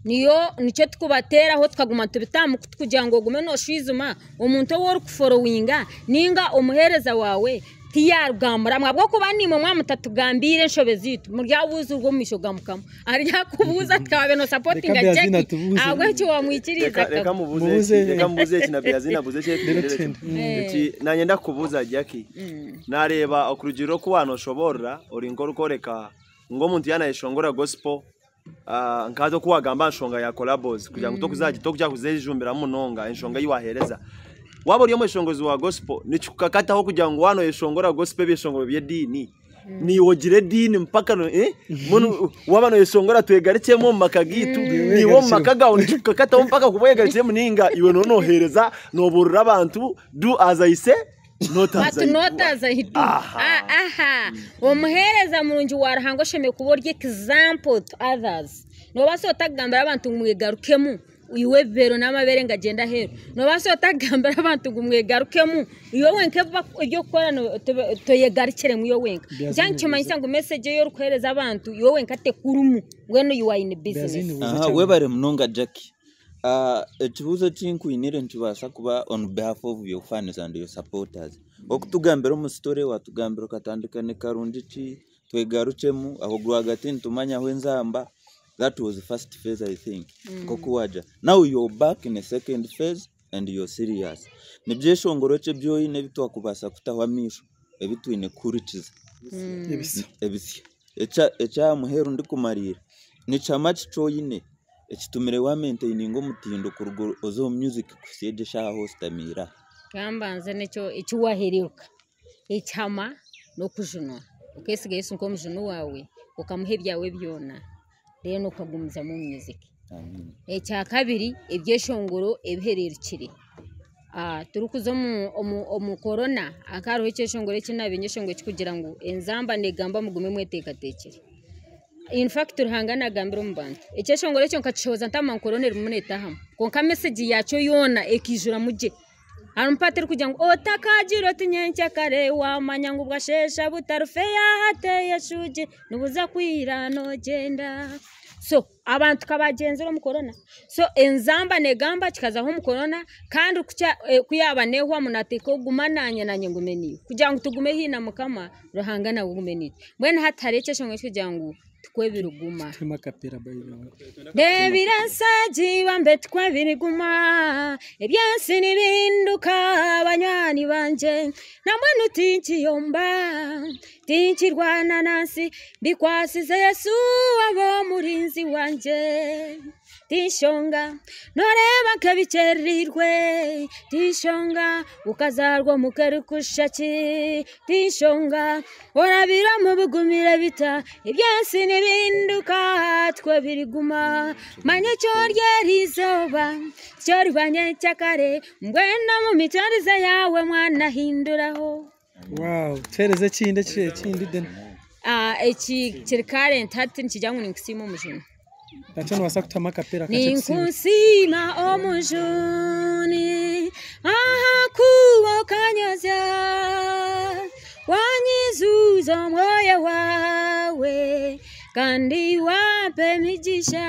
Niyo nikyo turikubateeraho tukaguma nitubita aha mukutu kugira ngu ogume nooshwijuma omuntu ou orikuforowinga nainga omuheereza waawe tiyaarugamuramu ahabw'okuba naimwe mwaba mutatugambiire enshobe zaitu muryabuuzibwa omu maisho ga Mukama. Aryakubuuza ati waabaire noosapotinga Reka Beazina Jackie atubuuze. ahabw'enki wamwikiriize Reka reka akagwa. mubuuze Mubuuze. eki, reka mubuuze eki na Beazina abuuze eki Reero tugyendere tuhende. kimwe. Eki nanyenda kukubuuza Jackie. Nareeba okurugiirira oku wanoshoboorora ori nk'orikworeka ngu omuntu yaaba nayeshongora gospel nka hati oku wagamba aha nshonga ya collabos kugira ngu tokuza kuzejumbiramu munonga enshonga ei wahereza. Waaba ori omweshongozi wa gospel nikikukakataho kugira ngu waaba noyeshongora gospel ebyeshongoro by'ediini naiwe ogire ediini mpaka mbwenu waaba noyeshongora twegarukyemu omu maka gaitu naiwe omu maka gaawe nikikukakataho mpaka kuba oyegarukiremu ninga iwe nooba noheereza nobuurira abantu do as I say not as But I do. not as I do. Aha. Aha. Omuheereza murungi wa Ruhanga oshemereire kuba ori example to others. Noobaasa otakugambira abantu ngu mwegarukemu iwe ebibero n'amabeere ngagyenda aheeru. Noobaasa otakugambira abantu ngu mwegarukemu iwe wenka eby'okukora toyegarukiremu iwe wenka. Nikyo nikimanyisa ngu message ei orikuheereza abantu iwe wenka tekurimu mbwenu you are in business. Aha, webare munonga Jackie. Ekibuuzo eki nkwiniire nikibaasa kuba on behalf of your fans and your supporters. Okutugambira omu story watugambira okatandika ni karungi ki, twegarukyemu aho rwagati nitumanyaho enzamba, that was first phase I think nk'oku waagira. Now you're back in a second phase and you're serious. Ni byeshongoro ki ebi oine ebi twakubaasa kutaho amaisho ebi twine kuhurikiza? Ebisya. Ebisya. Eky'aha muheru ndikumariira, ni kihama ki eki oine Ekitumire wamentaininga omutindo kuruga oza omu music kuhitsya egi eshaaha ahu ositamiire aha. Kambanze nekyo eki wahereruka ekihama n'okujunwa okesiga Yesu nk'omujuni waawe okamuha ebyawe byona then okagumizamu omu music. Amiina. Ekyakabiri ebyeshongoro ebihererukire. Turikuza omu korona hakaba hariho ekyeshongoro eki naabaire nyeshongora ekirikugira ngu enzamba neegamba mugume mweteekateekire. In fact Ruhanga naagambira omu bantu. Ekyeshongoro ekyo nkakishohoza ntamanya ngu korona erimu neetaahamu kwonka mesegi yaakyo yoona ekaijuramu gye. Harimu paati erikugira ngu otakaagira oti nyenkyakare waamanya ngu bwasheesha butarufeyo ahateye eshugi nibuza kwira noogyenda. So abantu kabagyenzire omu korona. So enzamba negamba kikazaho omu korona kandi ku yaaba nehwamu nateekwa kuguma nanye nanye ngume naiwe kugira ngu tugume haihi na Mukama, Ruhanga nawe agume naitwe. Mbwenu hati hariho ekyeshongoro ekirikugira ngu tikwo biriguma. Ndeebire ensi bambe tikwo biriguma, eby'ensi nibihinduka banywani bangye, nambwenu tinkiyomba. Tinkirwana na nsi, mbikwasize Yesu aba omurinzi wangye. Tinshonga, noreeba nk'ebikyereirwe, tinshonga, okazaarwa omu ka erikushusha ki, tinshonga, orabire omu bigumire bita, eby'ensi nibihinduka tikwo biriguma. Manya eki ori eri izooba, tikyo oriba nyenkyakare, mbwenu omu mitwarize yaawe mwana hinduraho. Wow, tuhereze ekindi ekindi then. Eki kiri current hati nikigira ngu ninkusiima omujuni. Nakyo nobaasa kutamu akapera kakye tusiime. Ninkusiima omujuni ahakuba okanyozya wanyizuza omwoyo waawe kandi wampa emigisha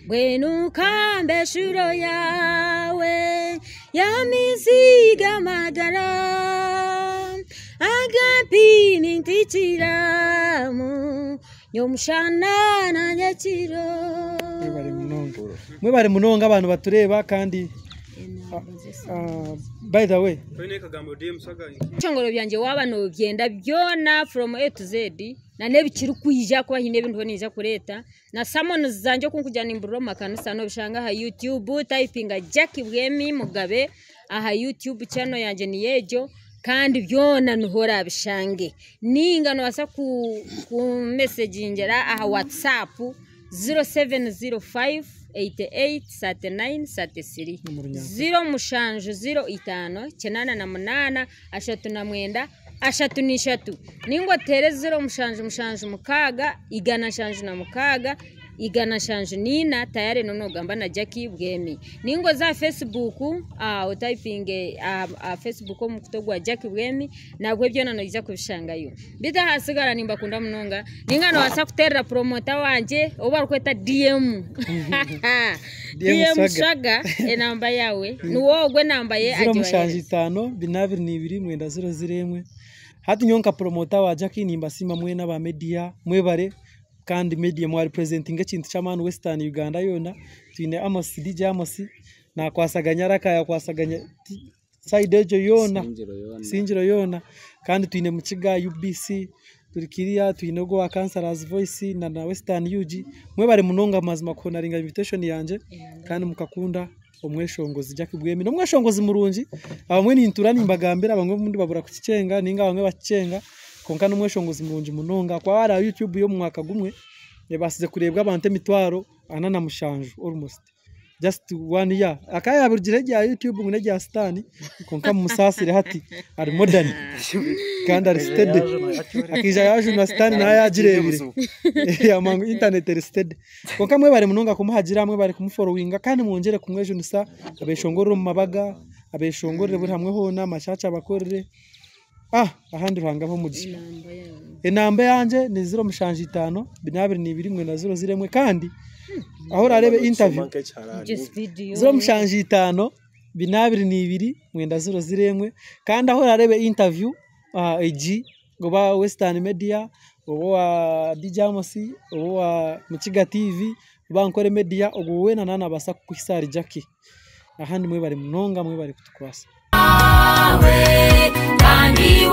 mbwenu kamba eshuro yaawe y'amaizi g'amagara aga mpi nintikiramu nyomushana na nyekiro. Mwebare munonga. Mwebare munonga abantu batureeba kandi by the way Ebishongoro byangye waaba nobyenda byona from A to Z na n'ebikirikwija kuba haine ebi ndiho niija kureeta na sermons zangye oku ndikugira nimburira omu makanisa nobishanga aha YouTube typinga Jackie Bwemi Mugabe aha YouTube channel yangye niyo egyo kandi byona niho orabishange. Ninga nobaasa kumessagingira aha WhatsApp 0705 88 39 33. Ziro mushanju ziro itaano kinaana na munaana ashatu na mwenda ashatu n'ishatu. Ninga oteere ziro mushanju mushanju mukaaga igana nshanju na mukaaga igana nshanju n'ina tayari noba nogamba na Jackie Bwemi. Ninga oze aha Facebook otayipinge aha Facebook omu mukutu ogwa Jackie Bwemi nabwo byona noija kubishangayo. Beitu ahasigara nimbakunda munonga ninga nobaasa kuteerera promota wangye ou barikweta DM. DM Swaga enamba yaawe niwe ogwo enamba ye Ziro mushanju agibaheereze. itaano bina abiri n'ibiri mwenda ziro ziro emwe. Hati nyowe nka promota wa Jackie nimbasiima mwena aba media mwebare kandi media mwarepresentinga ekintu ky'amaani Western Uganda yoona. Twine Amos DJ Amos nakwasaganya araka yakwasaganya side egyo yoona Singiro yoona kandi twine Mukiga UBC turi kiriya twine ogwo wa Councillors Voice na Western UG. Mwebare munonga mazima kuhonaringa invitation yangye kandi mukakunda omweshongozi Jackie Bwemi n'omweshongozi murungi. Abamwe nintura nimbagambira abamwe obundi babura kukikyenga ninga abamwe bakikyenga konka n'omweshongozi murungi munonga. Kwa hariho YouTube y'omu mwaka gumwe ebaasize kureebwa abantu emitwaro ana na mushanju almost just 1 year. Akaba yaabirugire erya YouTube ngu n'erya sitaani konka mumusaasire hati ari modern kandi ari steady. Akaija yaajunwa sitaani nawe yaagireebire. Yamanya ngu internet eri steady. Konka mwebare munonga kumuhagira mwebare kumuforowinga kandi mwongyere kumwejunisa abeshongorere omu mabaga abeshongorere buri hamwe hoona amashaaki abakorere. Ahandi Ruhanga abe omugisha. Enamba yangye ni ziro mushanju itaano bina abiri n'ibiri mwenda ziro ziro emwe kandi aho orareebe interview ziro mushanju itaano bina abiri n'ibiri mwenda ziro ziro emwe kandi aho orareebe interview egi oba Western Media oba owa DJ Amos oba owa Mukiga TV oba Nkore Media ogwo weena naaba nabaasa kukuhisa ahari Jackie. Ahandi mwebare munonga mwebare kutukwasa. Kandi